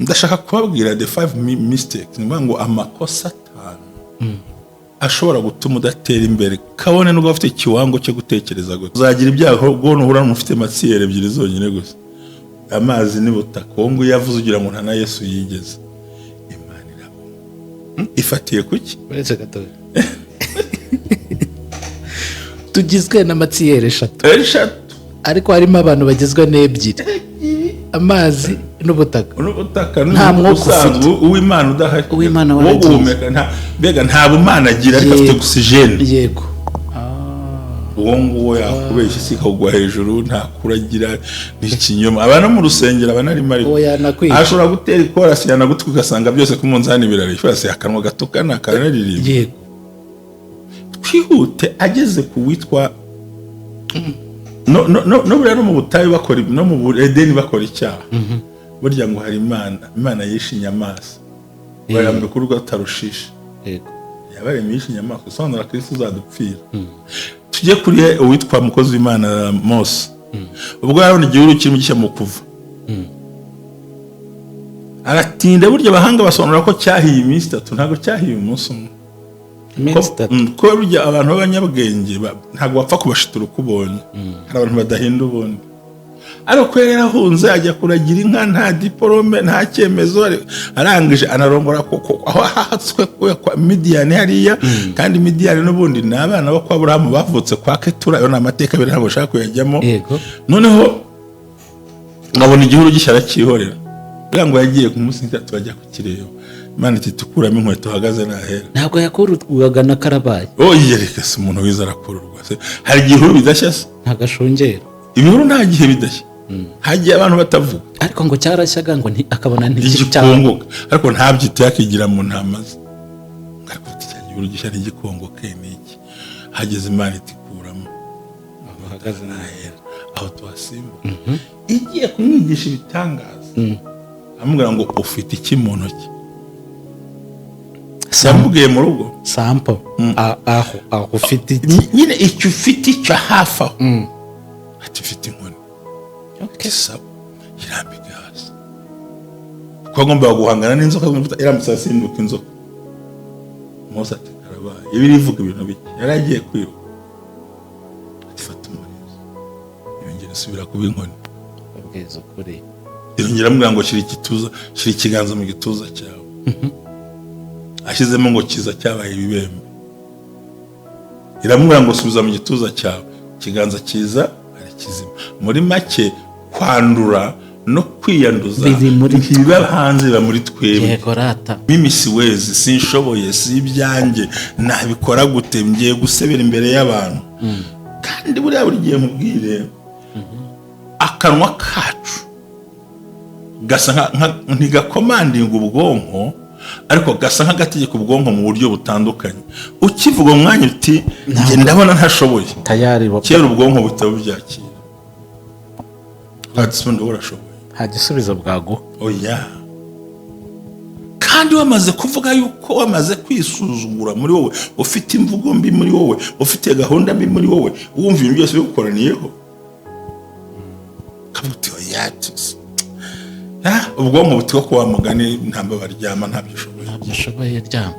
Ndashaka kubabwira the five mistakes, ni ukuvuga ngo amakosa 5 ashobora gutuma udatera imbere, kabone nubwo ufite ikiwango cyo gutekereza gutya. Uzagira ibyago ubwo nuhura n'ufite matière ebyiri zonyine gusa, amazi n'ubutaka. Uwo nguwo iyo avuze ugira ngo nta na Yesu yigeze. Imana irabona ifatiye kuki? Uretse gatoya, tugizwe na matière eshatu. Eshatu. Ariko harimo abantu bagizwe n'ebyiri, amazi n'ubutaka. N'ubutaka. Nta mwuka. Usanzwe uw'Imana udahari. Uw'Imana wo waragiye. guhumeka nta, mbega nta bumana agira, ariko afite oxygène. Uwo nguwo yakubeshya isi ikawugwa hejuru, nta kuragira, ni ikinyoma. Aba no mu rusengero aba anarimo, ariko Uwo yanakwica. ashobora gutera ikorasi, yanagutwi, ugasanga byose ku munzani birareshya. Ikorasi, akanwa gatukana karanaririmba. Twihute, ageze ku witwa no no no no buriya no mu butayu bakora, no mu Edeni bakora icyaha, burya ngo hari Imana yishe inyamaswa, bayambika urugo Tarushishi. Yabaremye yishe inyamaswa, isobanura Kristo uzadupfira. Tujye kuri uwitwa mukozi w'Imana Mose. Ubwo yarabona igihuru kirimo gishya mu kuva, aratinda. Burya abahanga basobanura ko cyahiye iminsi 3, ntabwo cyahiye umunsi umwe. Iminsi 3. Ko burya abantu b'abanyabwenge ntabwo bapfa kubashitura uko ubonye. Hari abantu badahinda ubundi. Ariko yari yarahunze ajya kuragira inka, nta diporome, nta cyemezo, arangije anarongora aho hahatswe kwa Midiyani hariya. Kandi Midiyani n'ubundi ni abana bo kwa Burahamu bavutse kwa Ketura. Ayo ni amateka abiri, ntabwo ushaka kuyajyamo. Noneho nkabona igihuru gishya, aracyihorera. Buriya ngo yagiye ku munsi 3 bajya kukireba, Imana iti: "Tukuramo inkweto, uhagaze nahera." Ntabwo yakururwaga na karabaye? Oh, reka se, umuntu wize arakururwa se? Hari igihuru bidashya se? Ntabwo ashungera. Ibihuru nta gihe bidashya, hagiye abantu batavuga. Ariko ngo cyarashyaga, ngo akabona nticyanga. Igikongoka, ariko ntabyite, yakigira mu ntama ze. Ariko ati: "Cya gihuru gishya ntigikongoke, ni iki?" Hageze Imana iti: "Kuramo uhagaze nahera." Aho tuhasimbuka. Igiye kumwigisha ibitangaza, amubwira ngo: "Ufite iki mu ntoki?" Yamubwiye mu rugo. Sampo aho ufite iki? Nyine icyo ufite, icyo hafi aho. Ati: "Mfite inkoni." Ati: "Sawa, irambike hasi." Kuko agombaga guhangana n'inzoka, irambitse hasi ihinduka inzoka. Mose ati: "Karabaye, ibi irivuga ibintu bike." Yari agiye kwiruka. Ati: "Fata umurizo." Yongera isubira kuba inkoni. Ubwiza ukuri. Yongera amubwira ngo: "Shyira igituza, shyira ikiganza mu gituza cyawe." Ashyizemo ngo kiza cyabaye ibibembe. Iramubwira ngo: "Subiza mu gituza cyawe." Ikiganza kiza ari kizima. Muri make, kwandura no kwiyanduza Biri muri ntibiba hanze, biba muri twebwe. Yego rata. Mimi siwezi, sinshoboye, si ibyanjye, nabikora gute? Ngiye gusebera imbere y'abantu. Kandi buriya buri gihe nkubwire, akanwa kacu gasa ntigakomandinga ubwonko, ariko gasa nk'agategeka ubwonko mu buryo butandukanye. Ukivuga mu mwanya uti: "Njye ndabona ntashoboye," tayari kera ubwonko buhita bubyakira, ati: "Ubundi wowe urashoboye?" Nta gisubizo bwaguha. Oya. Kandi wamaze kuvuga yuko wamaze kwisuzugura muri wowe, ufite imvugo mbi muri wowe, ufite gahunda mbi muri wowe, wumva ibintu byose bigukoraniyeho, ukavuga uti: "Oya tuzi." Ah, ubwonko buti ko wa mugani ntabwo baryama, ntabyo ushoboye. Ntabyo ashoboye, ryama.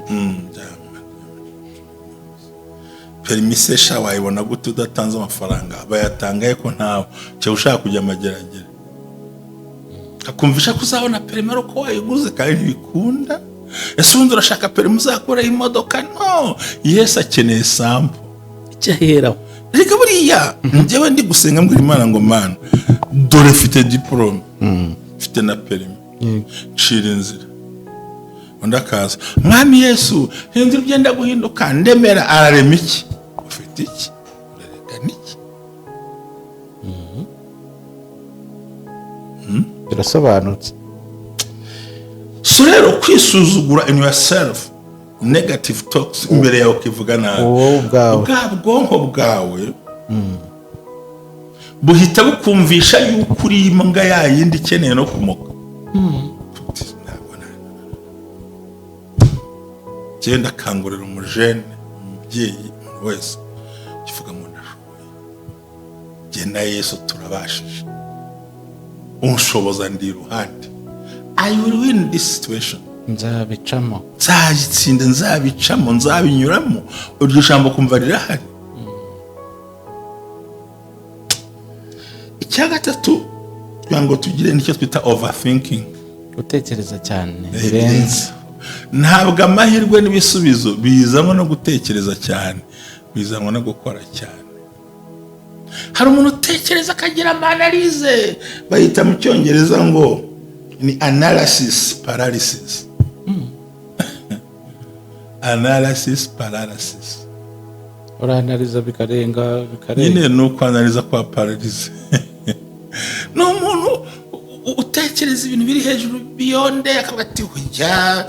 Ryama. Permis se sha wayibona gute udatanze amafaranga? Bayatanga ko ntawe cyangwa ushaka kujya amageragere, akumvisha ko uzabona permis ari uko wayiguze, kandi ntibikunda. Ese ubundi urashaka permis uzakuraho imodoka? No Yesu akeneye sample. Icyo aheraho. Reka, buriya njyewe ndi gusenga mbwira Imana ngo: "Mana, dore mfite diporome, mfite na permis, ncira inzira." Undi akaza: "Mwami Yesu, hindura ibyenda guhinduka, ndemera." Ararema iki? Ufite iki? Urareka n'iki? Birasobanutse. So rero, kwisuzugura in yourself, negative talks imbere yawe, ukivuga nabi, wowe ubwawe, bwa bwonko bwawe buhita bukumvisha yuko uri imbwa ya yindi ikeneye no kumoka. Ntabwo genda akangurira umujene, umubyeyi, umuntu wese ukivuga ngo: "Ndashoboye, jye na Yesu turabashije, unshoboza ndi iruhande." I will win this situation. Nzabicamo. Nzabitsinda, nzabicamo, nzabinyuramo. Iryo jambo kumva rirahari. Icya gatatu, kugira ngo tugire nicyo twita overthinking. Gutekereza cyane birenze. Ntabwo amahirwe n'ibisubizo bizanwa no gutekereza cyane, bizanwa no gukora cyane. Hari umuntu utekereza akagira ama analyse, bayita mu Cyongereza ngo ni analysis paralysis. Analysis paralysis. Uranariza bikarenga, bikarenga. Nyine ni ukwanariza kwa paralyze. Ni umuntu utekereza ibintu biri hejuru, beyond, akavuga ati: "Ujya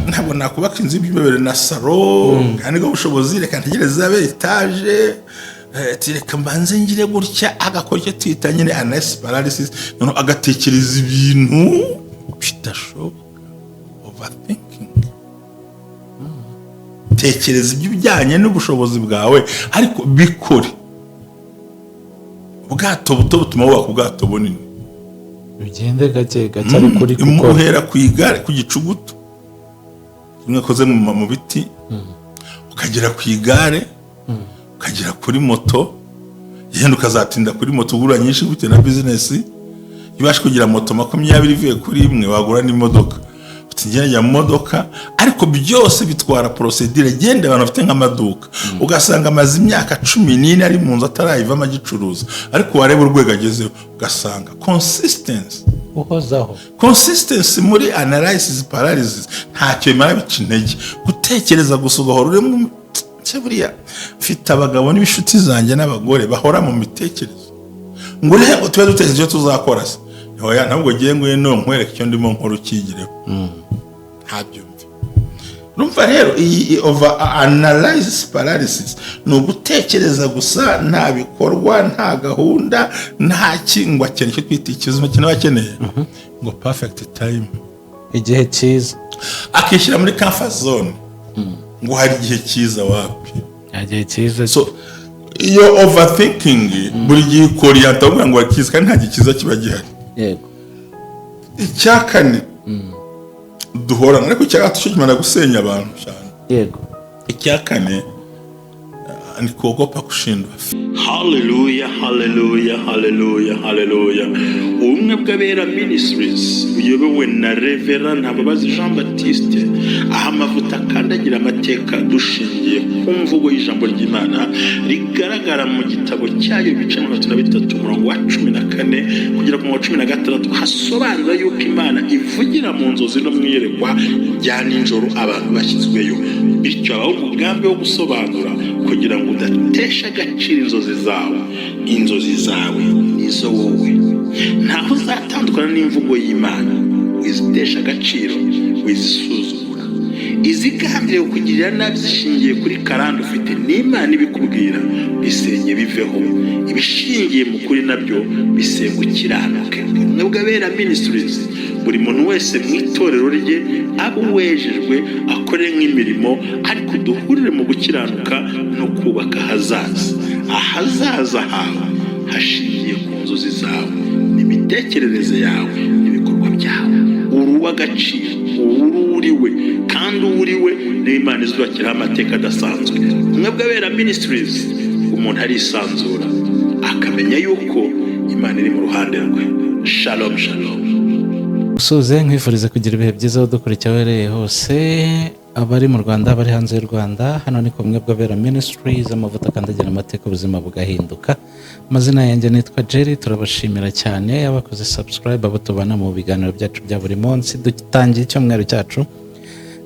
ntabwo nakubaka inzu y'ibyumba bibiri na salon, kandi nibwo bushobozi, reka ntegereze abe etaje." Ati: "Reka mbanze ngire gutya." Agakora icyo twita nyine analysis paralysis, noneho agatekereza ibintu bidashoboka, overthinking. Tekereza iby'ibijyanye n'ubushobozi bwawe, ariko bikore. Ubwato buto butuma wubaka ubwato bunini. Ugende gake gake, ariko uri gukora. Uhera ku igare, ku gicugutu kimwe akoze mu biti, ukagera ku igare, ukagera kuri moto, yenda ukazatinda kuri moto ugura nyinshi bitewe na bizinesi. Iyo ubasha kugira moto 20 ivuye kuri imwe, wagura n'imodoka. Uti: "Njye njya mu modoka." Ariko byose bitwara procédure. Genda abantu bafite nk'amaduka, ugasanga amaze imyaka 14 ari mu nzu atarayivamo, agicuruza, ariko wareba urwego agezeho ugasanga consistency. Uhozaho. Consistency muri analysis paralysis ntacyo bimara, bica intege. Gutekereza gusa, ugahora uri mu se. Buriya mfite abagabo n'inshuti zanjye n'abagore bahora mu mitekerereze, ngo rero tube dutekereza icyo tuzakora. Se oya, ntabwo ngiye ngo no nkwereke icyo ndimo nkora, ukigireho, ntabyumve. Urumva rero, iyi over analysis paralysis ni ugutekereza gusa, nta bikorwa, nta gahunda, nta kingwa. Akeneye icyo twita ikizima kintu akeneye ngo perfect time. Igihe cyiza. Akishyira muri comfort zone, ngo hari igihe cyiza. Wapi. Igihe cyiza. So iyo overthinking buri gihe ikoriyanta uvuga ngo cyiza, kandi nta gihe cyiza kiba gihari. Icya kane duhorana, ariko icya gatatu cyo kimara gusenya abantu cyane. Icya kane ni kuogopa kushindwa. Haleluya, haleluya, haleluya, haleluya! Ubumwe bw'Abera Ministries buyobowe na Reverend Ntababazi Jean Baptiste, aho amavuta akandagira amateka, dushingiye ku mvugo y'ijambo ry'Imana rigaragara mu gitabo cyayo, ibice 33, umurongo wa 14 kugera ku murongo wa 16, hasobanura yuko Imana ivugira mu nzozi no mu iyerekwa rya nijoro abantu bashyizweyo. Bityo habaho umugambi wo gusobanura kugira ngo udatesha agaciro inzozi zawe. Inzozi zawe nizo wowe, ntaho uzatandukana n'imvugo y'Imana. Wizitesha agaciro, wizisuzugura. Izigambiriye kukugirira nabi zishingiye kuri karande ufite n'Imana ibikubwira, bisenye biveho. Ibishingiye mu kuri nabyo bisenga, ukiranuke. Ubumwe bw'Abera Ministries, buri muntu wese mu itorero rye abe uwejejwe, akore nk'imirimo, ariko duhurire mu gukiranuka no kubaka ahazaza. Ahazaza hawe hashingiye ku nzozi zawe n'imitekerereze yawe n'ibikorwa byawe. Uri uw'agaciro, uri uriwe, kandi uwo uriwe niyo Imana izubakiraho amateka adasanzwe. Ubumwe bw'Abera Ministries, umuntu arisanzura akamenya yuko Imana iri mu ruhande rwe. Shalom, shalom. Usuze, nkwifuriza kugira ibihe byiza aho dukurikiye aho uherereye hose, abari mu Rwanda, abari hanze y'u Rwanda. Hano ni ku Bumwe bw'Abera Ministries, amavuta akandagira amateka, ubuzima bugahinduka. Amazina yanjye nitwa Jerry. Turabashimira cyane abakoze subscribe, abo tubana mu biganiro byacu bya buri munsi. Dutangiye icyumweru cyacu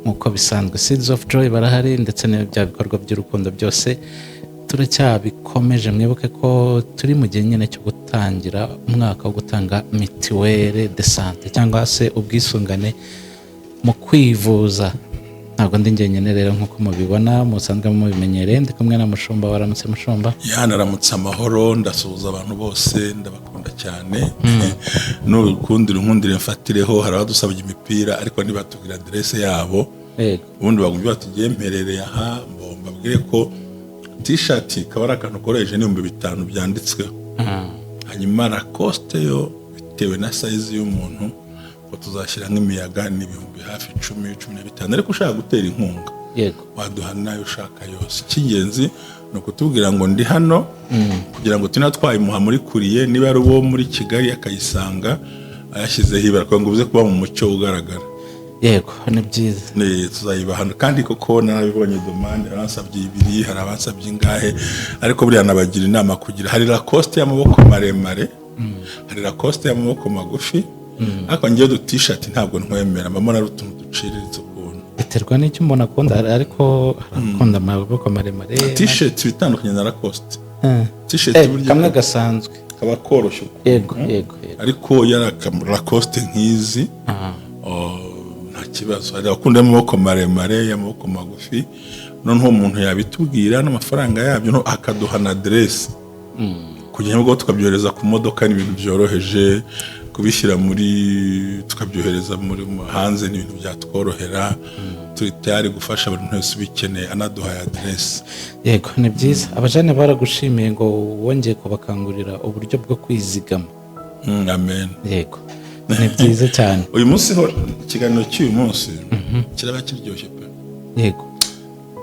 nk'uko bisanzwe. Seeds of Joy barahari, ndetse n'ibya bikorwa by'urukundo byose turacyabikomeje. Mwibuke ko turi mu gihe nyine cyo gutangira umwaka wo gutanga mutuelle de santé, cyangwa se ubwisungane mu kwivuza. Ntabwo ndi njyenyine rero, nk'uko mubibona, musanzwe mubimenyereye, ndi kumwe na Mushumba. Waramutse, Mushumba? Yanaramutse amahoro. Ndasuhuza abantu bose, ndabakunda cyane. N'urukundire nkundire mfatireho, hari abadusabye imipira ariko ntibatubwira aderese yabo. Ubundi bagumye batugiye mperereye aha, ngo mbabwire ko T-shirt kaba ari akantu koroheje, n'5,000 byanditsweho. Hanyuma Lacoste yo, bitewe na size y'umuntu, Ubwo tuzashyira nk'imiyaga, ni ibihumbi hafi 10, 15. Ariko ushaka gutera inkunga, waduha nayo ushaka yose. Icy'ingenzi ni ukutubwira ngo ndi hano, kugira ngo tuna twayimuha muri courrier, niba ari uwo muri Kigali akayisanga ayashyizeho ibara, kugira ngo uze kuba mu mucyo ugaragara. Yego, ni byiza. Tuzayibaha hano. Kandi koko narabibonye, demande, hari abansabye ibiri, hari abansabye ingahe. Ariko buriya nabagira inama kugira, hari Lacoste y'amaboko maremare, hari Lacoste y'amaboko magufi, ariko ngewe udu T-shirt ntabwo ntwemera, mbamo ari utuntu duciriritse ukuntu. Biterwa n'icyo umuntu akunda, ariko hari abakunda amaboko maremare. T-shirt bitandukanye na Lacoste. T-shirt burya kamwe gasanzwe. Kaba koroshye ukuntu. yego yego yego Ariko yari Lacoste nk'izi, oh, nta kibazo. Hari abakunda y'amaboko maremare, y'amaboko magufi. Noneho umuntu yabitubwira n'amafaranga yabyo, no akaduha na aderesi, kugira ngo tukabyohereza ku modoka. Ni ibintu byoroheje kubishyira muri, tukabyohereza muri hanze, ni ibintu byatworohera. Turi tayari gufasha buri wese ubikeneye anaduhaye aderesi. Yego, ni byiza. Abajene baragushimiye ngo wongeye kubakangurira uburyo bwo kwizigama. Amen. Yego, ni byiza cyane. Uyu munsi ho, ikiganiro cy'uyu munsi kiraba kiryoshye pe.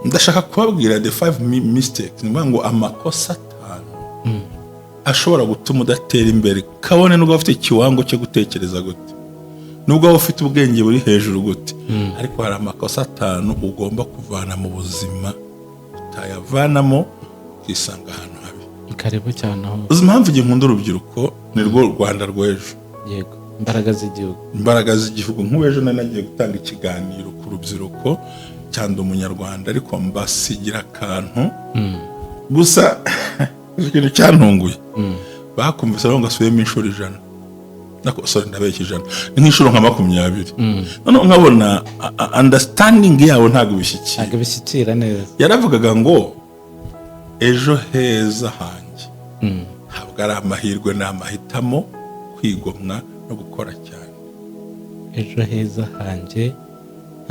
Ndashaka kubabwira the five mistakes, ni ukuvuga ngo amakosa 5 ashobora gutuma udatera imbere, kabone nubwo waba ufite ikiwango cyo gutekereza gute, nubwo waba ufite ubwenge buri hejuru gute, ariko hari amakosa 5 ugomba kuvana mu buzima. Utayavanamo ukisanga ahantu habi. Karibu cyane aho. Uzi impamvu igihe nkunda urubyiruko? Ni rwo Rwanda rw'ejo. Yego, imbaraga z'igihugu. Imbaraga z'igihugu. Nk'ubu ejo nari nagiye gutanga ikiganiro ku rubyiruko cyangwa Umunyarwanda, ariko mbasigira akantu gusa. Ikintu cyantunguye, bakumvise ngo ngasubiyemo inshuro 100. Nako sorry, ndabeshya, 100 ni nk'inshuro nka 20. Noneho nkabona understanding yabo ntabwo bishyikira. Ntabwo bishyikira neza. Yaravugaga ngo ejo heza hanjye ntabwo ari amahirwe, ni amahitamo, kwigomwa no gukora cyane. Ejo heza hanjye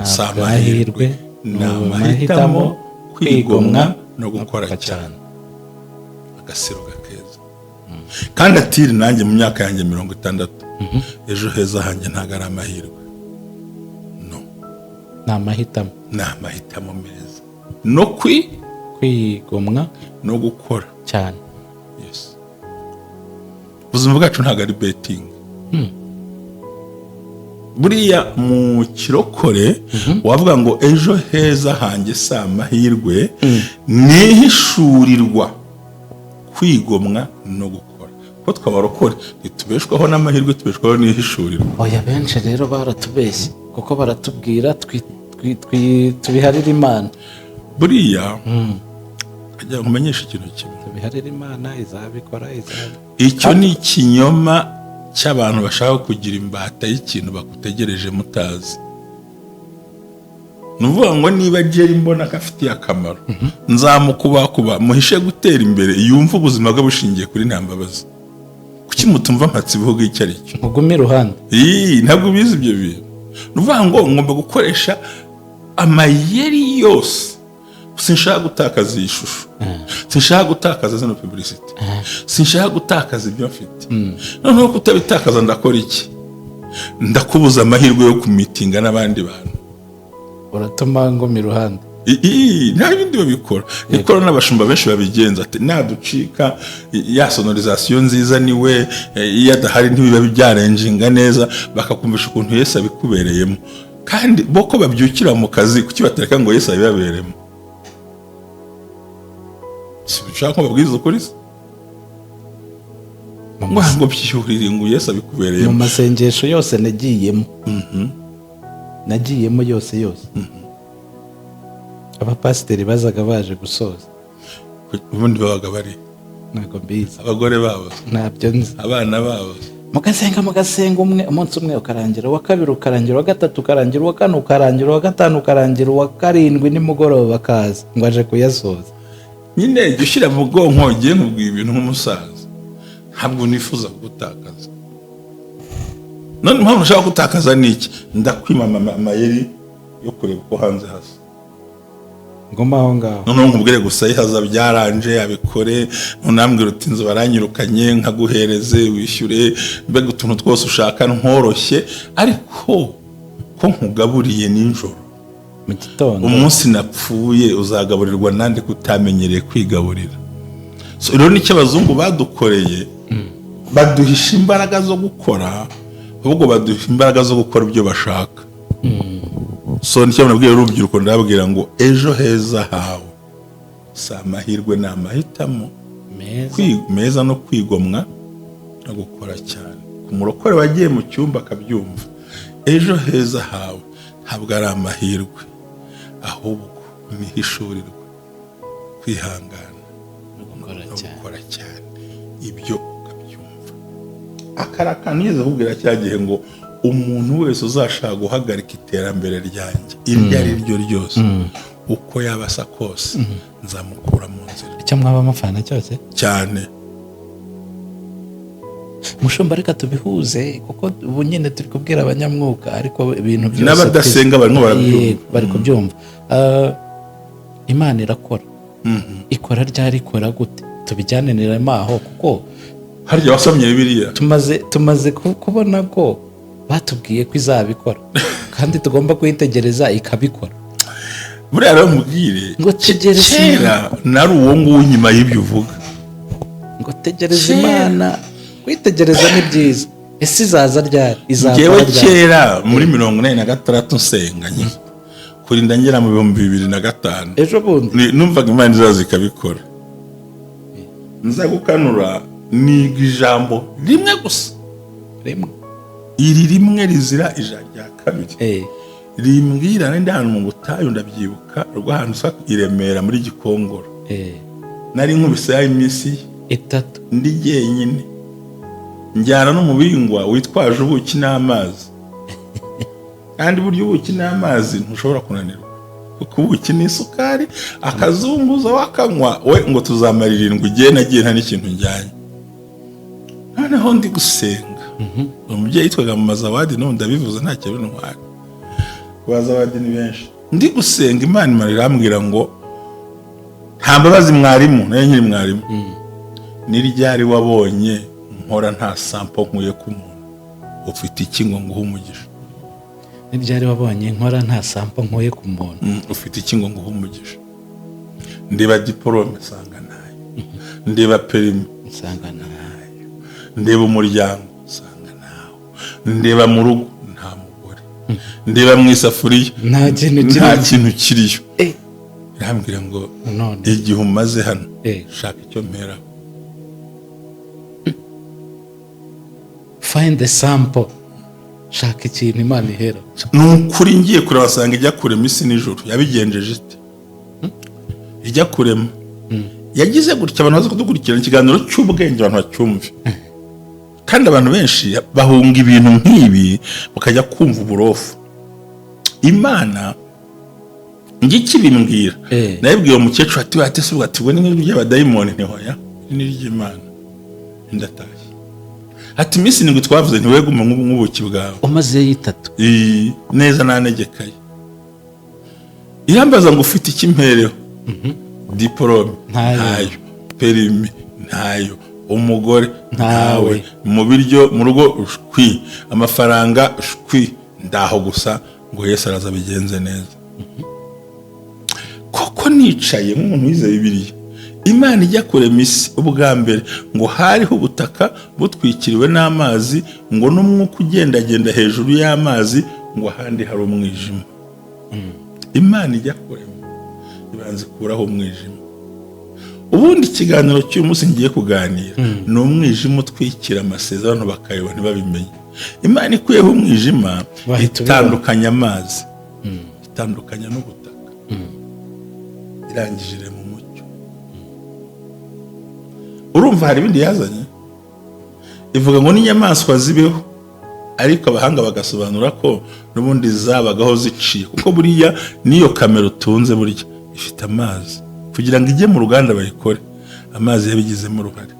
Si ntabwo amahirwe, amahirwe, ni amahitamo, kwigomwa no gukora cyane. Agasiro gakeza. Kandi atiri nanjye mu myaka yanjye 60, ejo heza hanjye ntabwo ari amahirwe, no. Ni amahitamo. Ni amahitamo meza no kwigomwa no gukora cyane. Yes, ubuzima bwacu ntabwo ari betting. Buriya mu kirokore wavuga ngo ejo heza hanjye si amahirwe, nihishurirwa, kwigomwa no gukora, kuko twabarokore ntitubeshwaho n'amahirwe, tubeshwaho n'ihishurirwa. Oya, benshi rero baratubeshye, kuko baratubwira tubiharire Imana. Buriya agira ngo umenyeshe ikintu kimwe. Tubiharire Imana, izabikora, izabikora. Icyo ni ikinyoma cy'abantu bashaka kugira imbata y'ikintu bagutegereje mutazi. Ni ukuvuga ngo niba Jerry mbona ko afitiye akamaro, nzamukubakuba muhishe gutera imbere, yumve ubuzima bwe bushingiye kuri nta mbabazi. Kuki mutumva mpatse ibihugu icyo ari cyo? Mugume iruhande. Ii, ntabwo ubizi ibyo bintu. Ni ukuvuga ngo ngomba gukoresha amayeri yose. Sinshaka gutakaza iyi shusho, sinshaka gutakaza zino publicity, sinshaka gutakaza ibyo mfite. Noneho kutabitakaza, ndakora iki? Ndakubuza amahirwe yo kumeetinga n'abandi bantu. Uratuma nguma iruhande. Nta bindi babikora, nikora n'abashumba benshi babigenza, ati naducika ya sonorisation nziza niwe, iyo adahari ntibiba byarenjinga neza. Bakakumvisha ukuntu Yesu abikubereyemo, kandi bo ko babyukira mu kazi, kuki batareka ngo Yesu abibaberemo? Si ushaka ko babwiza ukuri se? Ngo byihurire ngo Yesu Mu abikubereyemo. masengesho yose nagiyemo, nagiyemo yose yose, abapasiteri bazaga baje gusoza. Ubundi babaga bari Ntabwo mbizi. Abagore babo? Ntabyo nzi. Abana babo? Mugasenga, mugasenga, umwe umunsi umwe ukarangira, uwa kabiri ukarangira, uwa gatatu ukarangira, uwa kane ukarangira, uwa gatanu ukarangira, uwa karindwi nimugoroba akaza ngo aje kuyasoza. Nyine jya ushyira mu bwonko. Ugiye nkubwira ibintu nk'umusaza, ntabwo nifuza kugutakaza. None impamvu ushaka gutakaza ni iki? Ndakwima amayeri yo kureba uko hanze hasa. Ngoma aho ngaho. Noneho nkubwire gusa yihaza byaranje abikore, nunambwira uti inzu baranyirukanye, nkaguhereze wishyure, mbega utuntu twose ushaka nkoroshye, ariko ko nkugaburiye nijoro, mu gitondo, umunsi napfuye uzagaburirwa nande ko utamenyereye kwigaburira? So rero nicyo abazungu badukoreye, baduhisha imbaraga zo gukora, ahubwo baduha imbaraga zo gukora ibyo bashaka. So nicyo nabwiye urubyiruko, ndababwira ngo ejo heza hawe si amahirwe, ni amahitamo meza. Meza no kwigomwa no gukora cyane. Ku murokore wagiye mu cyumba akabyumva, ejo heza hawe ntabwo ari amahirwe, ahubwo ni ihishurirwa, kwihangana no gukora no cyane. Gukora cyane, ibyo ukabyumva. Akaraka nigeze kubwira cya gihe ngo umuntu wese uzashaka guhagarika iterambere ryanjye iryo ari ryo ryose, uko yaba asa kose, nzamukura mu nzira. Icyo mwaba mupfana cyose. Cyane. Mushumba, reka tubihuze, kuko ubu nyine turi kubwira abanyamwuka, ariko ibintu byose N'abadasenga barimo barabyumva. Yego, bari kubyumva. Ah, Imana irakora, ikora ryari, ikora gute? Tubijyaniremo aho kuko Harya wasomye Bibiliya? Tumaze kubona ko batubwiye ko izabikora kandi tugomba kuyitegereza ikabikora. Buriya rero mubwire, Ngo tegereze. kera nari uwo nguwo inyuma y'ibyo uvuga. Ngo tegereza. Kera. Imana, kwitegereza ni byiza. Ese izaza ryari, izakora Njyewe ryari? Kera muri 86 nsenga nyine, kurinda ngera mu 2005, Ejo bundi. Numvaga Imana izaza ikabikora. Nza gukanura, niga ijambo rimwe gusa. Rimwe. Iri rimwe rizira ijambo rya kabiri, rimbwira nari ndi ahantu mu butayu, ndabyibuka, rw'ahantu usa i Remera muri Gikongoro. Nari nkubise ya iminsi 3. Ndi jyenyine, njyana n'umubingwa witwaje ubuki n'amazi, kandi burya ubuki n'amazi ntushobora kunanirwa, kuko ubuki ni isukari, akazunguza wakanywa we ngo tuzamara 7. Igihe nagiye nta n'ikintu njyanye. Noneho ndi gusenga, umubyeyi yitwaga mu Mazawadi, n'ubu ndabivuze nta kintu ntwari, Bazawadi ni benshi. Ndi gusenga, Imana imara irambwira ngo nta mbabazi mwarimu, nayo nkiri mwarimu, ni ryari wabonye nkora nta sample nkuye ku muntu? Ufite iki ngo nguhe umugisha? Ni ryari wabonye nkora nta sample nkuye ku muntu? Ufite iki ngo nguhe umugisha? Ndeba diporome nsanga ntayo, ndeba permis nsanga nayo, ndeba umuryango nsanga ntawo, ndeba mu rugo nta mugore, ndeba mu isafuriya nta kintu nta kirimo. Kintu kiriyo. Irambwira ngo none igihe umaze hano, shaka icyo mperaho. Find the sample, shaka ikintu Imana ihera. Ni ukuri, ngiye kureba basanga ijya kurema isi nijoro yabigenjeje ite? Ijya kurema yagize gutya. Abantu baza kudukurikirana ikiganiro cy'ubwenge, abantu bacyumve, kandi abantu benshi bahunga ibintu nk'ibi bakajya kumva uburofu. Imana ngiki bimbwira, nabibwiye uwo mukecuru ati wate se ubwo, ati ubwo ni nk'ijwi ry'abadayimoni. Ntihoya, ni iry'Imana. Ndatashye, ati iminsi 7 twavuze ntiweguma nk'ubuki bwawe. Umazeyo 3. Neza nanegekaye. Irambaza ngo ufite iki mpereho? Diporome Ntayo. ntayo, permis ntayo, umugore Ntawe. ntawe, mu biryo mu rugo shwi, amafaranga shwi, ndaho gusa ngo Yesu araza bigenze neza. Koko nicaye nk'umuntu wize Bibiliya, Imana ijya kurema isi ubwa mbere, ngo hariho ubutaka butwikiriwe n'amazi, ngo n'umwuka ugendagenda hejuru y'amazi, ngo ahandi hari umwijima. Imana ijya kurema ibanza ikuraho umwijima. Ubundi ikiganiro cy'uyu munsi ngiye kuganira ni umwijima utwikira amasezerano, bakayoba ntibabimenye. Imana ikuyeho umwijima, Bahita ubibona. itandukanya amazi, itandukanya n'ubutaka, irangije irema umucyo. Urumva hari ibindi yazanye, ivuga ngo n'inyamaswa zibeho, ariko abahanga bagasobanura ko n'ubundi zabagaho ziciye, kuko buriya n'iyo kamera utunze burya ifite amazi. Kugira ngo ijye mu ruganda bayikore, amazi yabigizemo uruhare.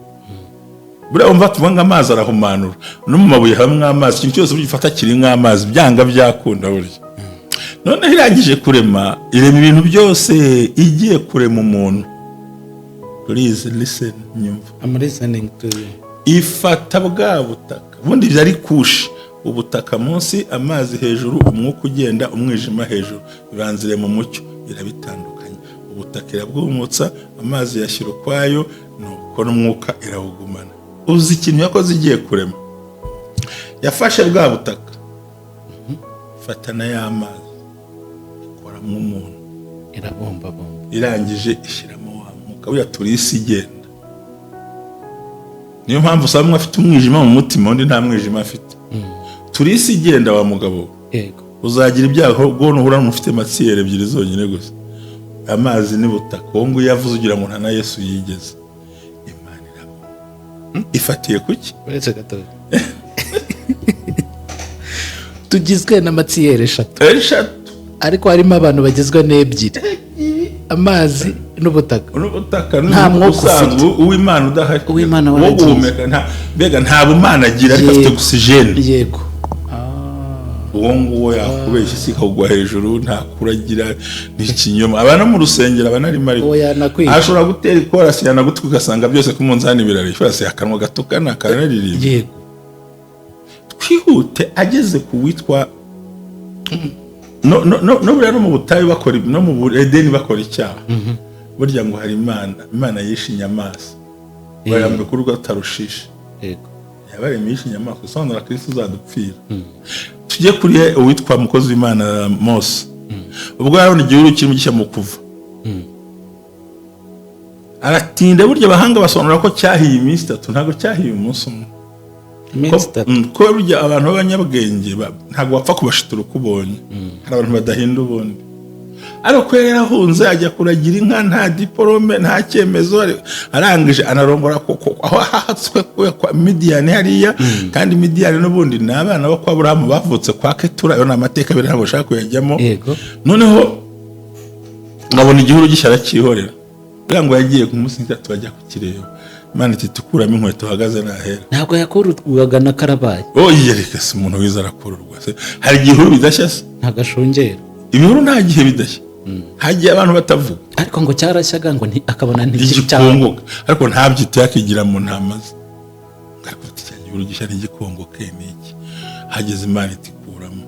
Buriya wumva tuvuga ngo amazi arahumanura, no mu mabuye habamo amazi. Ikintu cyose ugifata kiri nk'amazi, byanga byakunda burya. Noneho irangije kurema, irema ibintu byose, igiye kurema umuntu, please listen, nyumva. I'm listening to you. Ifata bwa butaka, ubundi byari couche, ubutaka munsi, amazi hejuru, umwuka ugenda, umwijima hejuru. Ibanza irema umucyo, irabitandukanya. Ubutaka irabwumutsa, amazi yashyira ukwayo, nuko n'umwuka irawugumana. Uzi ikintu yakoze igiye kurema? Yafashe bwa butaka, ifata na ya mazi, ikoramo umuntu. Irabumbabumba. Irangije ishyiramo wa mwuka wiya. Turi isi igenda, niyo mpamvu usanga umwe afite umwijima mu mutima, undi nta mwijima afite. Turi isi igenda, wa mugabo we. Uzagira ibyago ubwo nuhura n'ufite matière ebyiri zonyine gusa, amazi n'ubutaka. Uwo nguwo yavuze ugira ngo nta na Yesu yigeze. Imana irabona ifatiye kuki? Uretse gato, tugizwe na matière eshatu. Eshatu. Ariko harimo abantu bagizwe n'ebyiri, amazi n'ubutaka. N'ubutaka. Nta mwuka. Usanzwe uw'Imana udahari. Uw'Imana wo waragiye. guhumeka nta, mbega nta bumana agira, ariko afite oxygène. Uwo nguwo yakubeshya isi ikawugwa hejuru, nta kuragira, ni ikinyoma. Aba no mu rusengero aba anarimo, ariko Uwo yanakwica. ashobora gutera ikorasi, yanagutwi, ugasanga byose ku munzani birareshya. Ikorasi, akanwa gatukana karanaririmba. Twihute, ageze ku witwa no no no no buriya no mu butayu bakora, no mu Edeni bakora icyaha, burya ngo hari Imana yishe inyamaswa, bayambika urugo Tarushishi. Yabaremye yishe inyamaswa, isobanura Kristo uzadupfira. Tujye kuri uwitwa mukozi w'Imana Mose. Ubwo yarabona igihuru kirimo gishya mu kuva, aratinda. Burya abahanga basobanura ko cyahiye iminsi 3, ntabwo cyahiye umunsi umwe. Iminsi 3. Ko burya abantu b'abanyabwenge ntabwo bapfa kubashitura uko ubonye. Hari abantu badahinda ubundi. Ariko ko yari yarahunze ajya kuragira inka, nta diporome, nta cyemezo, arangije anarongora aho hahatswe kwa Midiyani hariya. Kandi Midiyani n'ubundi ni abana bo kwa Burahamu bavutse kwa Ketura. Ayo ni amateka abiri, ntabwo ushaka kuyajyamo. Noneho nkabona igihuru gishya, aracyihorera. Buriya ngo yagiye ku munsi 3 bajya kukireba, Imana iti: "Tukuramo inkweto, uhagaze nahera." Ntabwo yakururwaga na karabaye? Oh, reka se, umuntu wize arakururwa se? Hari igihuru bidashya se? Ntabwo ashungera. Ibihuru nta gihe bidashya, hagiye abantu batavuga. Ariko ngo cyarashyaga, ngo akabona nticyangwa. Igikongoka, ariko ntabyite, yakigira mu ntama ze. Ariko ati: "Cya gihuru gishya ntigikongoke, ni iki?" Hageze Imana iti: "Kuramo."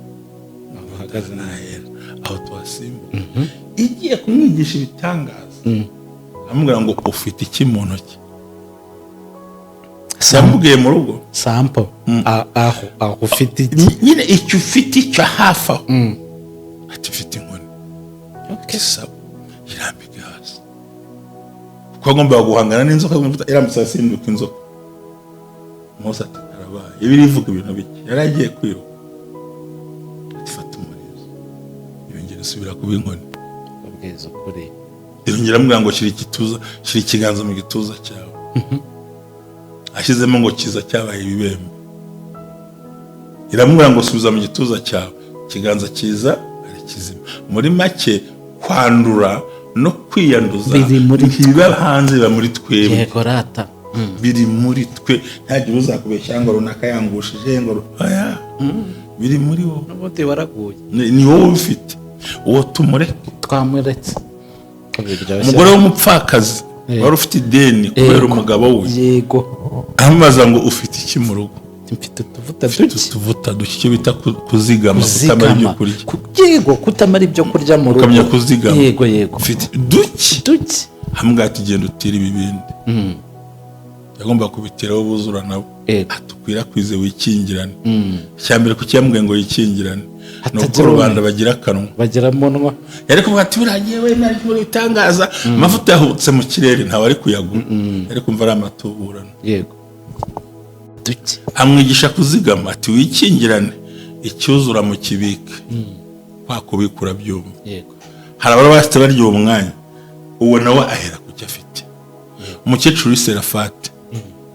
Uhagaze. Nahera aho tuhasimbuka. Igiye kumwigisha ibitangaza, amubwira ngo: "Ufite iki mu ntoki?" Yamubwiye mu rugo. Sampo aho ufite iki? Nyine icyo ufite, icyo hafi aho. Ati: "Mfite inkoni." Sawa, irambike hasi, kuko agombaga guhangana n'inzoka. Irambitse hasi, ihinduka inzoka. Mose ati: "Karabaye, ibi irivuga ibintu bike." Yari agiye kwiruka. Ati: "Fata umurizo." Yongera isubira kuba inkoni. Ubwiza ukuri. Yongera amubwira ngo: "Shyira igituza, shyira ikiganza mu gituza cyawe." Ashyizemo, ngo kiza cyabaye ibibembe. Iramubwira ngo: "Subiza mu gituza cyawe." Ikiganza kiza ari kizima. Muri make, kwandura no kwiyanduza Biri muri ntibiba hanze, biba muri twebwe. Yego rata. Biri muri twe. Ntagire uzakubeshya ngo runaka yangushije, ngo oya, biri muri wowe. N'ubundi waraguye. Ni wowe ubifite. Uwo tumureke. Twamuretse. Biryoshye. Umugore w'umupfakazi wari ufite ideni kubera umugabo we, aramubaza ngo: "Ufite iki mu rugo?" Mfite utuvuta "Ufite duke. utuvuta duke." Icyo bita kuzigama, kutamara ibyo Kuzigama. kurya. Yego, kutamara ibyo kurya mu rugo. Ukamenya kuzigama. yego yego "Ufite duke." Duke. Hamwe ati: "Genda utire ibibindi." Yagomba kubitiraho buzura nabo. Atukwirakwize, wikingirane. Icya mbere, kuki yamubwiye ngo yikingirane? Ni uko Hatagira rubanda bagira akanwa. Bagira munwa. Yari kuvuga ati: "Buriya wemera muri ibitangaza, amavuta yahubutse mu kirere, ntawe ari kuyagura." Yari kumva ari amatuburano. Yego, duke. Amwigisha kuzigama, ati: "Wikingirane, icyuzura mu kibike." Kwa kubika, urabyumva? Yego. Hari ababa bafite barya uwo mwanya, uwo nawe ahera ku cyo afite. Umukecuru w'iserafati,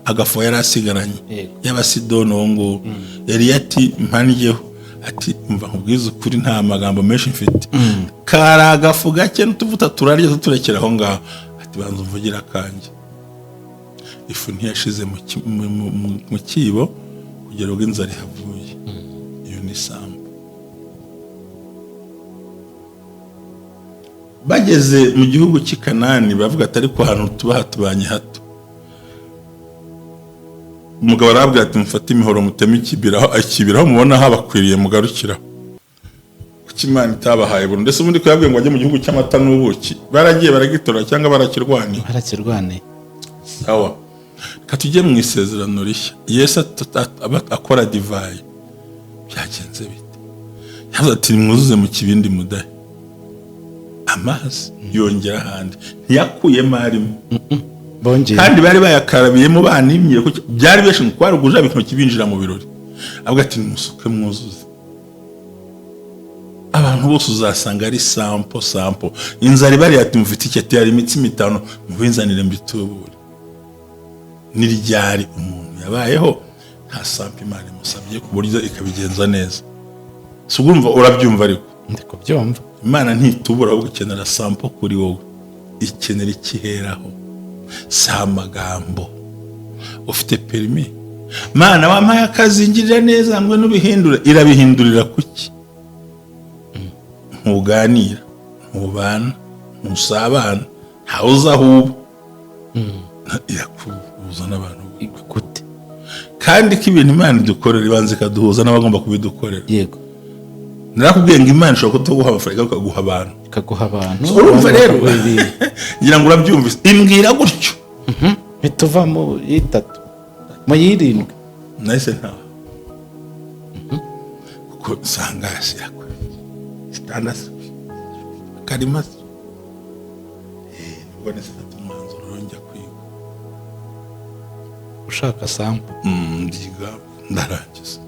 agafu yari asigaranye y'Abasidoni, uwo nguwo yari ati: "Mpangeho." Ati: "Mva nkubwize ukuri, nta magambo menshi mfite, kari agafu gake n'utuvuta, turarya tuturekera aho ngaho." Ati: "Banza umvugire akanjye." Ifu ntiyashize mu kibo kugera ubwo inzara ihavuye. Iyo ni sambu. Bageze mu gihugu cy'i Kanani, bavuga ati: "Ariko ahantu tuba hatubanye hato." Umugabo arababwira ati: "Mufate imihoro, muteme ikibira, aho ikibira aho mubona habakwiriye mugarukiraho." Kuki Imana itabahaye burundu? Ndetse ubundi ko yabwiye ngo bajye mu gihugu cy'amata n'ubuki, baragiye baragitora cyangwa barakirwaniye? Barakirwaniye. Sawa, reka tujye mu Isezerano Rishya. Yesu akora divayi, byagenze bite? Yavuze ati: "Mwuzuze mu kibindi mudahe amazi." Yongera ahandi, ntiyakuyemo arimo. Bongeye. Kandi bari bayakarabiyemo, banimye, kuko byari benshi ngo kwari ugujabika intoki binjira mu birori. Avuga ati: "Nimusuke mwuzuze." Abantu bose uzasanga ari sample, sample. Inzara ibariye, ati: "Mufite iki?" Ati: "Hari imitsima itanu, mubinzanire mbitubure." Ni ryari umuntu yabayeho nta sample Imana imusabye, ku buryo ikabigenza neza? Si urumva, urabyumva ariko? Ndi kubyumva. Imana ntitubura, ahubwo ikenera sample kuri wowe, ikenera ikiheraho, si amagambo. Ufite permis: "Mana, wampaye akazi, ngirira neza ngo n'ubihindure." Irabihindurira kuki? Ntuganira, ntubana, ntusabana, ntawe uzi aho uba, irakuhuza n'abantu gute? Kandi ko ibintu Imana idukorera, ibanza ikaduhuza n'abagomba kubidukorera. Narakubwiye ngo Imana ishobora kutaguha amafaranga, ikaguha abantu. Ikaguha abantu. Urumva rero, bakaguha ibintu. Ngira ngo urabyumvise, imbwira gutyo. Bituva mu y'itatu, mu y'irindwi. Nahise ntaha, kuko nsanga yakora sitandasi karima. Nibwo nahise mfata umwanzuro rero, njya kwiga. Ushaka sample. Ndiga, ndarangiza,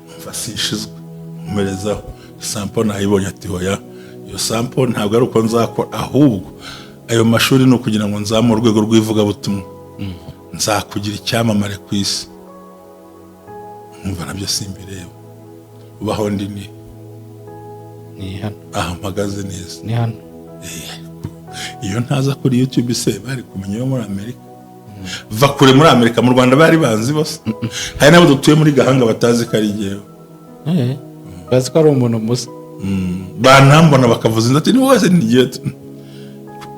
numva sinshizwe, nkomerezaho. Sample nayibonye. Ati: "Hoya, iyo sample ntabwo ari uko nzakora, ahubwo ayo mashuri ni ukugira ngo nzamure urwego rw'ivugabutumwa, nzakugira icyamamare ku isi." Nkumva nabyo simbireba. Ubaho ndi ni Ni hano. Aho mpagaze neza. Ni hano. Iyo ntaza kuri YouTube se, bari kumenya yo muri Amerika? Va kure muri Amerika, mu Rwanda bari banzi bose. Hari n'abo dutuye muri Gahanga batazi ko ari jyewe. Bazi ko ari umuntu musa. Banambona bakavuza inda, ati: "Ni wese ni jyewe."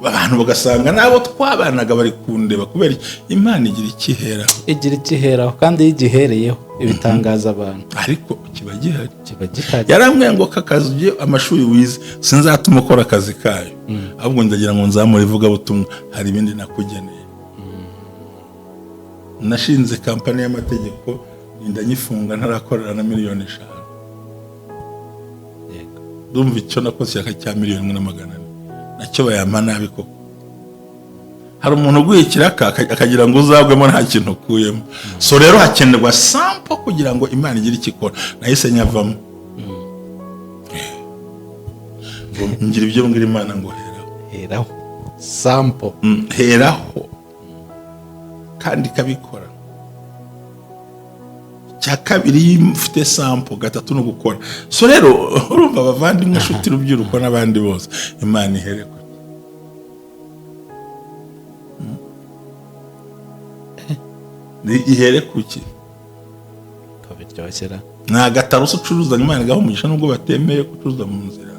Abantu bagasanga n'abo twabanaga bari kundeba. Kubera iki? Imana igira ikiheraho. Igira ikiheraho, kandi iyo igihereyeho ibitangaza abantu. Ariko kiba gihari. Kiba gihari. Yarambwiye ngo aka kazi ugiye, amashuri wize, sinzatuma ukora akazi kayo, ahubwo ndagira ngo nzamure ivugabutumwa, hari ibindi nakugeneye. Nashinze kampani y'amategeko, ninda nyifunga ntarakorera na miliyoni 5. Ndumva icyo nakoze ishyaka cya miliyoni 1 na 400, nacyo bayampa nabi koko. Hari umuntu uguye ikiraka akagira ngo uzagwemo nta kintu ukuyemo. So rero hakenerwa sample kugira ngo Imana igire icyo ikora. Nahise nyavamo. Ngo ngira ibyo mbwira Imana ngo heraho. Heraho, sample. Heraho, kandi ikabikora. Cya kabiri, iyo ufite sample, gatatu ni ugukora. So rero urumva, abavandimwe, inshuti, rubyiruko n'abandi bose, Imana ihere ku Ihere kuki? Ko biryoshye. Ni agataro se ucuruza, Imana igaha umugisha nubwo batemeye gucuruza mu nzira?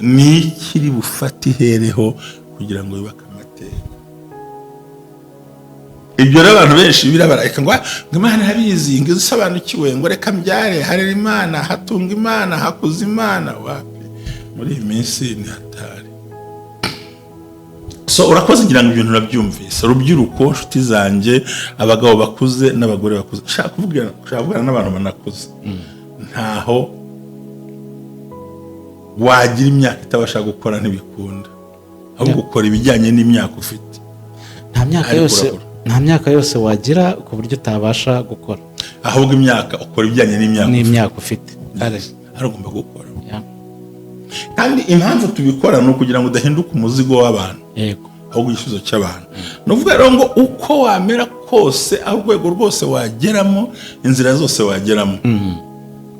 Ni ikiri bufate ihereho kugira ngo yubake amateka. Ibyo rero abantu benshi birabareka ngo: "Ah, ngo Imana irabizi, ngo isobanukiwe, ngo reka mbyare, harera Imana, hatunga Imana, hakuza Imana." Wapi, muri iyi minsi ni hatari. So urakoze, ngira ngo ibintu urabyumvise. Rubyiruko, nshuti zanjye, abagabo bakuze n'abagore bakuze, nshaka kuvugana n'abantu banakuze. Ntaho wagira imyaka itabasha gukora, ntibikunda, ahubwo ukora ibijyanye n'imyaka ufite. Nta myaka Ariko yose urakora. Nta myaka yose wagira ku buryo utabasha gukora. Ahubwo imyaka, ukora ibijyanye n'imyaka ufite. N'imyaka ufite. Ari ugomba gukora. Kandi impamvu tubikora ni ukugira ngo udahinduka umuzigo w'abantu, ahubwo igisubizo cy'abantu. Ni ukuvuga rero ngo uko wamera kose, aho urwego rwose wageramo, inzira zose wageramo,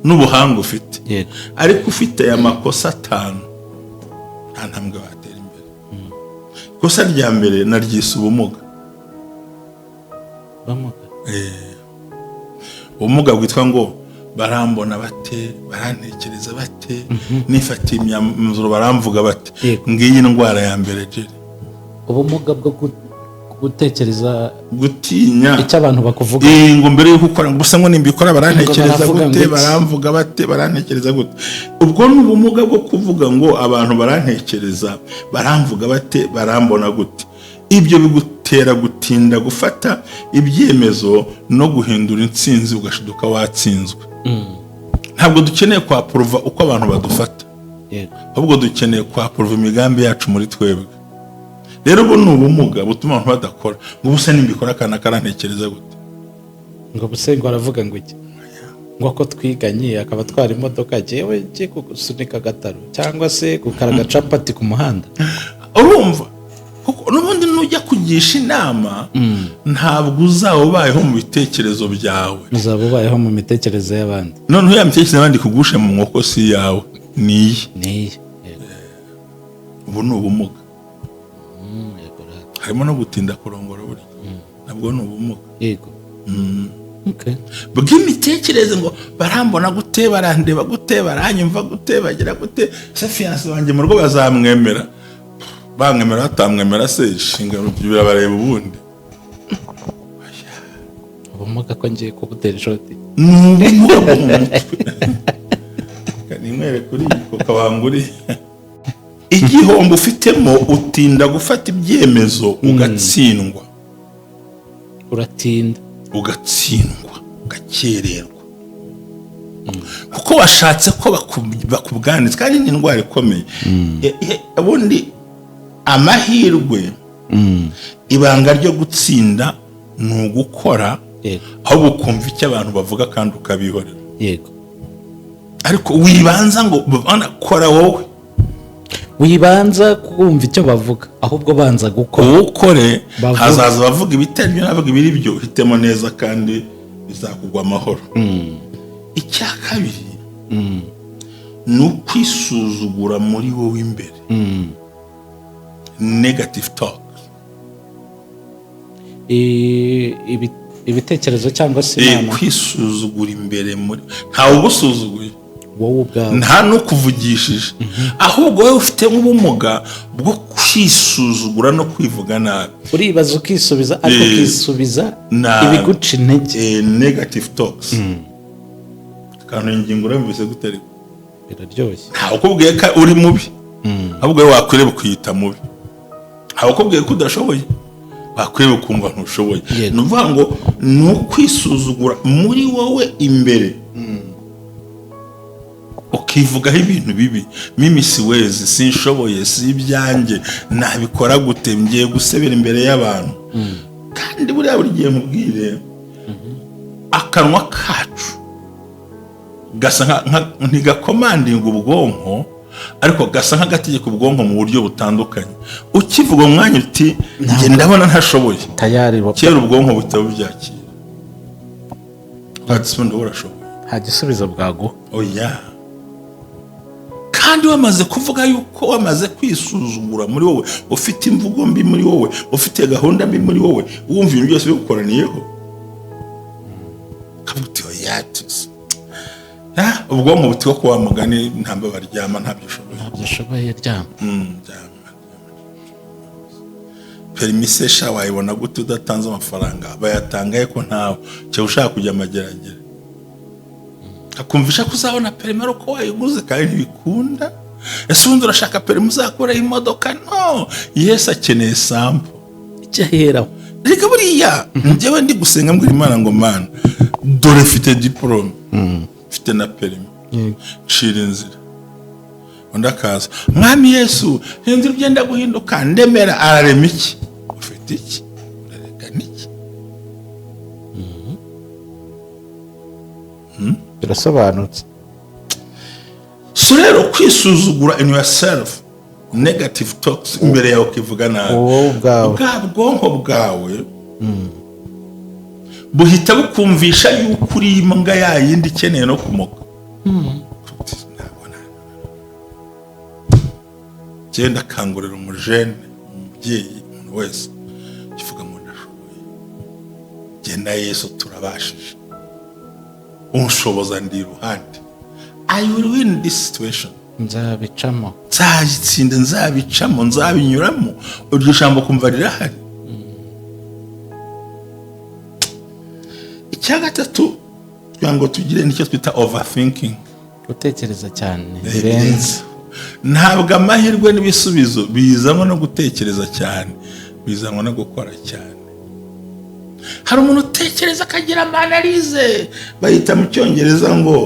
n'ubuhanga ufite, ariko ufite aya makosa atanu, nta ntambwe watera imbere. Ikosa rya mbere naryise ubumuga. Ubumuga. Ubumuga bwitwa ngo Barambona bate? Barantekereza bate? Nifatiye imyanzuro baramvuga bate? Ngiyi indwara ya mbere, Jerry. Ubumuga bwo gutekereza gutinya icyo abantu bakuvuga. Ngo mbere yuko ukora, ngo gusa ngo nimbikora barantekereza Ngo baravuga gute? ngo iki? Baramvuga bate? Barantekereza gute? Ubwo ni ubumuga bwo kuvuga ngo abantu barantekereza, baramvuga bate, barambona gute. Ibyo bigutera gutinda gufata ibyemezo no guhindura intsinzi, ugashiduka watsinzwe. Ntabwo dukeneye kwapprova uko abantu badufata, ahubwo dukeneye kwapprova imigambi yacu muri twebwe. Rero ubu ni ubumuga butuma abantu badakora, ngo ubusa nimbikora akana karantekereza gute? Ngo buse ngo aravuga ngo iki? Ngo ko twiganye akaba atwara imodoka, jyewe ngiye gusunika agataro cyangwa se gukaraga capati ku muhanda. Urumva, kuko n'ubundi nujya kugisha inama, ntabwo uzaba ubayeho mu bitekerezo byawe. Uzaba ubayeho mu mitekerereze y'abandi. Noneho ya mitekerereze y'abandi kugusha mu mwoko si iyawe, ni iye. Niyi, yego. Ubu ni ubumuga. Yego rata. Harimo no gutinda kurongora, burya nabwo ni ubumuga. Yego, okay. Bw'imitekerereze, ngo barambona gute, barandeba gute, baranyumva gute, bagira gute se? Fiancé wanjye mu rugo bazamwemera? Bamwemera batamwemera se, inshingano birabareba ubundi. Ubumuga ko ngiye kubutera ishoti. Ni ubumuga bwo mu mutwe. Ninywere kuri iyi koka wanguriye. Igihombo ufitemo, utinda gufata ibyemezo, ugatsindwa. Uratinda. Ugatsindwa, ugakererwa, kuko washatse ko bakubwanitse, kandi ni indwara ikomeye. Ubundi amahirwe, ibanga ryo gutsinda ni ugukora, ahubwo ukumva icyo abantu bavuga kandi ukabihorera. Ariko wibanza ngo bana, kora wowe. Wibanza kumva icyo bavuga, ahubwo banza gukora. Ukore. Bavuga. Hazaza abavuga ibitari byo n'abavuga ibiri byo, uhitemo neza kandi bizakugwa amahoro. Icya kabiri ni ukwisuzugura muri wowe imbere, negative talk. Ibitekerezo cyangwa se inama. Kwisuzugura imbere muri, ntawe ugusuzuguye. Wowe ubwawe. Nta n'ukuvugishije, ahubwo wowe ufite nk'ubumuga bwo kwisuzugura no kwivuga nabi. Uribaza ukisubiza, ariko ukisubiza Nabi. ibiguca intege. Negative talks. Akantu, ingingo urumvise gute ariko? Biraryoshye. Ntawe ukubwiye ko uri mubi, ahubwo wowe wakwireba ukiyita mubi. Ntawe ukubwiye ko udashoboye, wakwireba ukumva ntushoboye. Ni ukuvuga ngo ni ukwisuzugura muri wowe imbere, ukivugaho ibintu bibi: "Mimi siwezi, sinshoboye, si ibyanjye, nabikora gute? Ngiye gusebera imbere y'abantu." Kandi buriya buri gihe nkubwire, akanwa kacu gasa ntigacommandinga ubwonko, ariko gasa nk'agategeka ubwonko mu buryo butandukanye. Ukivuga mu mwanya uti: "Njye ndabona ntashoboye," Tayari kera ubwonko buhita bubyakira, ati: "Ubundi wowe urashoboye?" Nta gisubizo bwaguha. Oya, kandi wamaze kuvuga yuko wamaze kwisuzugura muri wowe, ufite imvugo mbi muri wowe, ufite gahunda mbi muri wowe, wumva ibintu byose bigukoraniyeho, ukavuga uti: "Oya tuzi." Ubwonko buti ko wa mugani ntabwo baryama, ntabyo ushoboye. Ntabyo ashoboye, ryama. Ryama. Permis se sha wayibona gute udatanze amafaranga? Bayatanga ko ntawe cyangwa ushaka kujya amageragere, akumvisha ko uzabona permis ari uko wayiguze, kandi ntibikunda. Ese ubundi urashaka permis uzakuraho imodoka? No Yesu akeneye sample. Icyo aheraho. Reka, buriya njyewe ndi gusenga mbwira Imana ngo: "Mana, dore mfite diporome, mfite na permis, ncira inzira." Undi akaza: "Mwami Yesu, hindura ibyenda guhinduka, ndemera." Ararema iki? Ufite iki? Urareka n'iki? Birasobanutse. So rero kwisuzugura in yourself, negative talks imbere yawe, ukivuga nabi, wowe ubwawe, bwa bwonko bwawe buhita bukumvisha yuko uri imbwa ya yindi ikeneye no kumoka. Ntabwo genda akangurira umujene, umubyeyi, umuntu wese kivuga ngo: "Ndashoboye, genda, Yesu turabashije." Unshoboza ndi iruhande. I will win this situation. Nzabicamo. Nzayitsinda, nzabicamo, nzabinyuramo. Iryo jambo kumva rirahari. Icya gatatu, kugira ngo tugire nicyo twita overthinking. Gutekereza cyane birenze. Ntabwo amahirwe n'ibisubizo bizanwa no gutekereza cyane, bizanwa no gukora cyane. Hari umuntu utekereza akagira ama analyse, bayita mu Cyongereza ngo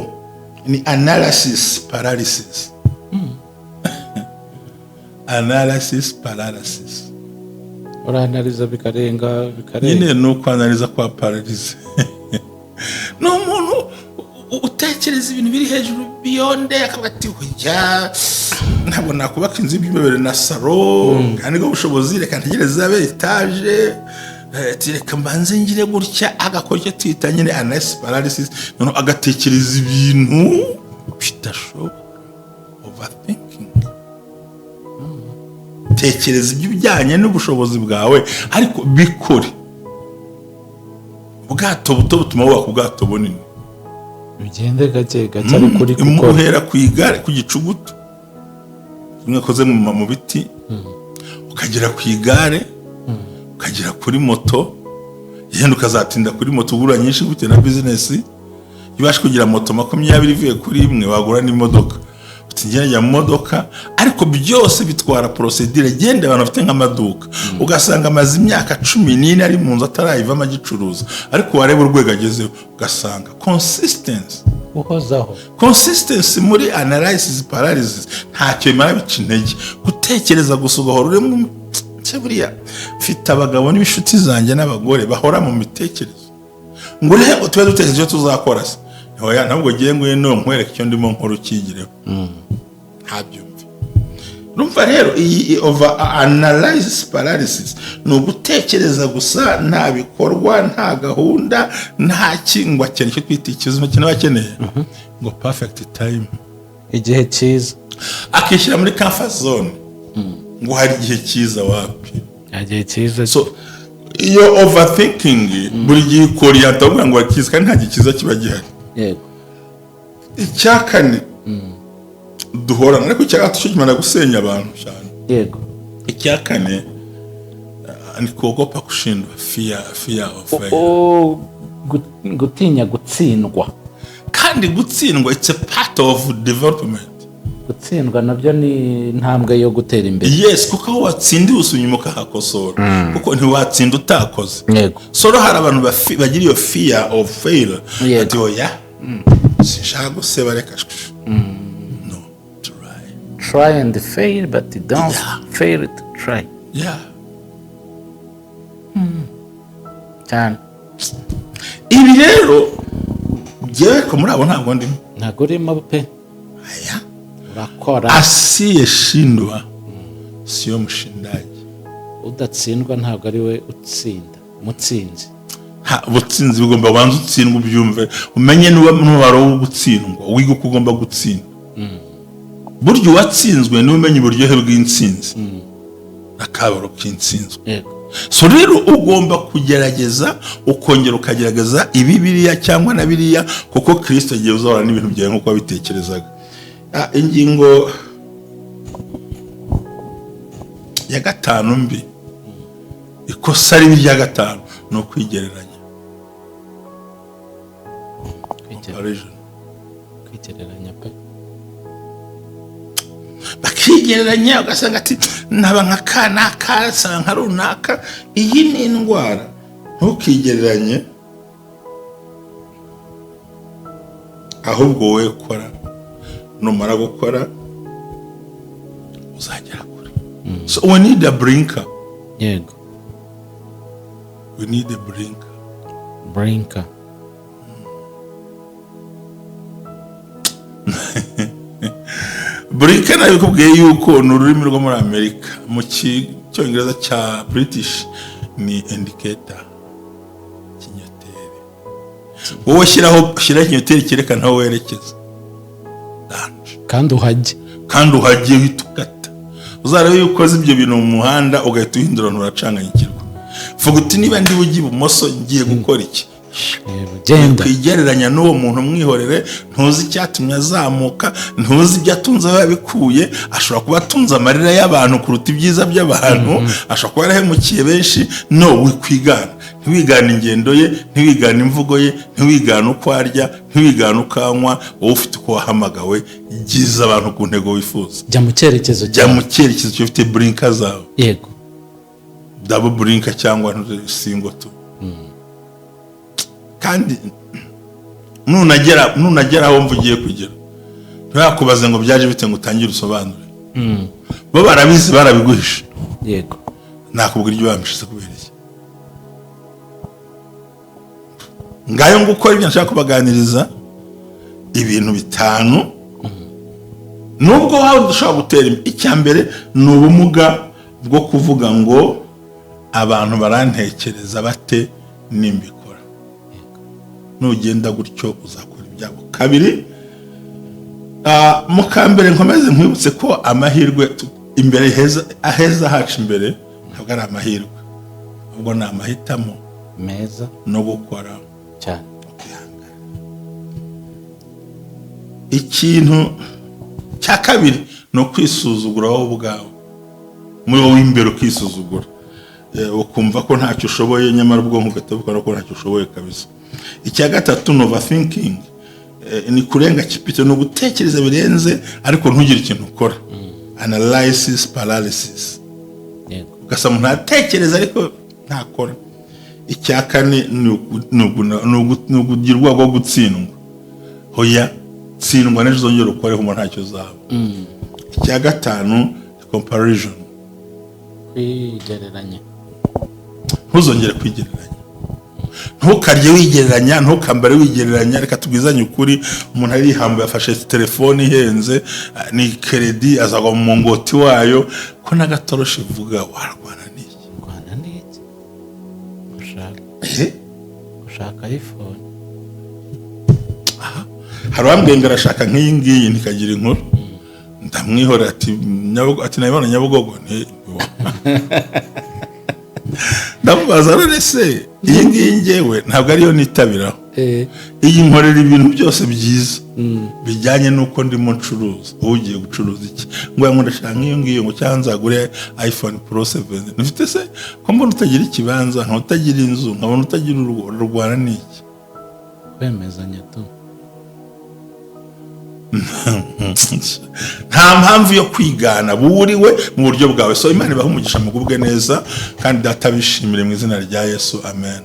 ni analysis paralysis. Analysis paralysis. Uranariza bikarenga, bikarenga. Nyine ni ukwanariza kwa paralyze. Ni umuntu utekereza ibintu biri hejuru, beyond, akavuga ati: "Ujya ntabwo nakubaka inzu y'ibyumba bibiri na salon, kandi nibwo bushobozi, reka ntegereze abe etaje." Ati: "Reka mbanze ngire gutya." Agakora icyo twita nyine analysis paralysis, noneho agatekereza ibintu bidashoboka, overthinking. Tekereza iby'ibijyanye n'ubushobozi bwawe, ariko bikore. Ubwato buto butuma wubaka ubwato bunini. Ugende gake gake, ariko uri gukora. Uhera ku igare, ku gicugutu kimwe akoze mu biti, ukagera ku igare, ukagera kuri moto, yenda ukazatinda kuri moto ugura nyinshi bitewe na business. Iyo ubasha kugira moto 20 ivuye kuri imwe, wagura n'imodoka. Uti: "Njye njya mu modoka." Ariko byose bitwara procédure. Genda abantu bafite nk'amaduka, ugasanga amaze imyaka 14 ari mu nzu atarayivamo, agicuruza, ariko wareba urwego agezeho ugasanga consistency. Uhozaho. Consistency muri analysis paralysis ntacyo bimara, bica intege. Gutekereza gusa ugahora uri mu se. Buriya mfite abagabo n'inshuti zanjye n'abagore bahora mu mitekerereze, ngo urebe ngo tube dutekereza icyo tuzakora. Se oya, ntabwo ngiye ngwino nkwereke icyo ndimo nkora ukigireho, ntabyumve. Urumva rero iyi over analysis paralysis ni ugutekereza gusa, nta bikorwa, nta gahunda, nta kingwa. Akeneye icyo twita ikizima kintu akeneye ngo perfect time. Igihe cyiza. Akishyira muri comfort zone ngo hari igihe cyiza. Wapi. Igihe cyiza. So iyo overthinking buri gihe ikoriyanta uvuga ngo cyiza, kandi nta gihe cyiza kiba gihari. Icya kane duhorana, ariko icya gatatu cyo kimara gusenya abantu cyane. Icya kane ni kuogopa kushindwa, fear of failure. O, gutinya gutsindwa. Kandi gutsindwa, it's a part of development. Gutsindwa nabyo ni intambwe yo gutera imbere. Yes, kuko aho watsindiye usubira inyuma ukahakosora, kuko ntiwatsinda utakoze. So rero hari abantu bagira iyo fear of failure. Ati: "Oya, sinshaka guseba, reka." No, try. Try and fail, but don't fail to try. Cyane. Ibi rero njyewe ko muri abo ntabwo ndimo. Ntabwo urimo pe. Aya. Urakora. Asiyeshindwa siyo mshindaji. Udatsindwa ntabwo ari we utsinda, mutsinzi. Ha, ubutsinzi bugomba kubanza utsindwa, ubyumve, umenye n'umubaro wo gutsindwa, wige uko ugomba gutsinda. Burya uwatsinzwe niwe umenya uburyohe bw'intsinzi n'akabaro k'intsinzwe. So rero ugomba kugerageza, ukongera ukagerageza ibi, biriya cyangwa na biriya, kuko Kirisito agiye uzahora n'ibintu byawe nk'uko wabitekerezaga. Ingingo ya gatanu mbi, ikosa ribi rya gatanu ni ukwigereranya. Comparison. Kwigereranya pe. Bakigereranya, ugasanga ati: "Naba nka kanaka, nsa nka runaka." Iyi ni indwara. Ntukigereranye, ahubwo wowe kora. Numara gukora uzagera kure. So we need a blinker. We need a blinker. Blinker. Blinker nabikubwiye yuko ni ururimi rwo muri Amerika. Mu Cyongereza cya British ni indicator, kinyoteri. Wowe shyiraho ikinyoteri cyerekana aho werekeza. Danger. Kandi uhajye. Kandi uhagiye uhita ukata. Uzarebe iyo ukoze ibyo bintu mu muhanda ugahita uhindura, abantu baracanganyikirwa. Vuga uti: "Niba ndi bujye ibumoso, ngiye gukora iki?" Genda. Kwigereranya n'uwo muntu, mwihorere. Ntuzi icyatumye azamuka, ntuzi ibyo atunze aho yabikuye. Ashobora kuba atunze amarira y'abantu kuruta ibyiza by'abantu, ashobora kuba yarahemukiye benshi. No wikwigana, ntiwigane ingendo ye, ntiwigane imvugo ye, ntiwigane uko arya, ntiwigane uko anywa. Wowe ufite uko wahamagawe. Giza abantu ku ntego wifuza. Jya mu cyerekezo Jya cyawe. mu cyerekezo cyo ufite blinker zawe, double blinker cyangwa single tu. Kandi nunagera aho wumva ugiye kugera, ntibakubaze ngo byaje bite, ngo utangire usobanure. Bo barabizi, barabiguhishe. Nakubwira ibyo bampishe kubera iki? Ngayo ngo ukora ibyo nshaka kubaganiriza, ibintu bitanu. Nubwo waba ushobora gutera imbere, icya mbere ni ubumuga bwo kuvuga ngo abantu barantekereza bate nimbikora. Nugenda gutyo uzakora ibyago. Kabiri, mu kambere nkomeze nkwibutse ko amahirwe imbere heza, aheza hacu imbere, ntabwo ari amahirwe, ahubwo ni amahitamo meza no gukora cyane. Ukihangana. Ikintu cya kabiri ni ukwisuzugura wowe ubwawe, muri wowe imbere ukisuzugura, ukumva ko ntacyo ushoboye, nyamara ubwonko ugahita bukora ko ntacyo ushoboye kabisa. Icya gatatu ni overthinking. Ni kurenga kipito, ni ugutekereza birenze ariko ntugire ikintu ukora, analysis paralysis. Ugasanga umuntu atekereza ariko ntakora. Icya kane ni ukugira ubwoba bwo gutsindwa. Hoya, tsindwa n'ejo uzongera ukore, humura, ntacyo uzaba. Icya gatanu ni comparison. Kwigereranya. Ntuzongere kwigereranya, ntukarye wigereranya, ntukambare wigereranya. Reka tubwizanye ukuri, umuntu arihambuye, afashe telefone ihenze, ni crédit, azagwa mu mungoti wayo ko n'agatoroshi ivuga. Warwana n'iki? Rwanda ni iki ushaka? Eh? Ushaka iPhone. Hari uwambwiye ngo arashaka nk'iyi ngiyi, ntikagira inkuru. Ndamwihorera, ati ati nabibona Nyabugogo. Ndamubaza, none se iyi ngiyi ngewe ntabwo ariyo nitabiraho, iyi nkorera ibintu byose byiza bijyanye n'uko ndimo ncuruza, wowe ugiye gucuruza iki? Ngo ngo ndashaka nk'iyo ngiyo, ngo cyangwa nzagure iPhone Pro 7. Ntufite se ko mbona utagira ikibanza, nkabona utagira inzu, nkabona utagira urugo, rurwana n'iki? Kwemezanya tu. Nta mpamvu yo kwigana, buriwe mu buryo bwawe. So Imana ibahe umugisha, mugubwe neza, kandi Data bishimire mu izina rya Yesu, amen.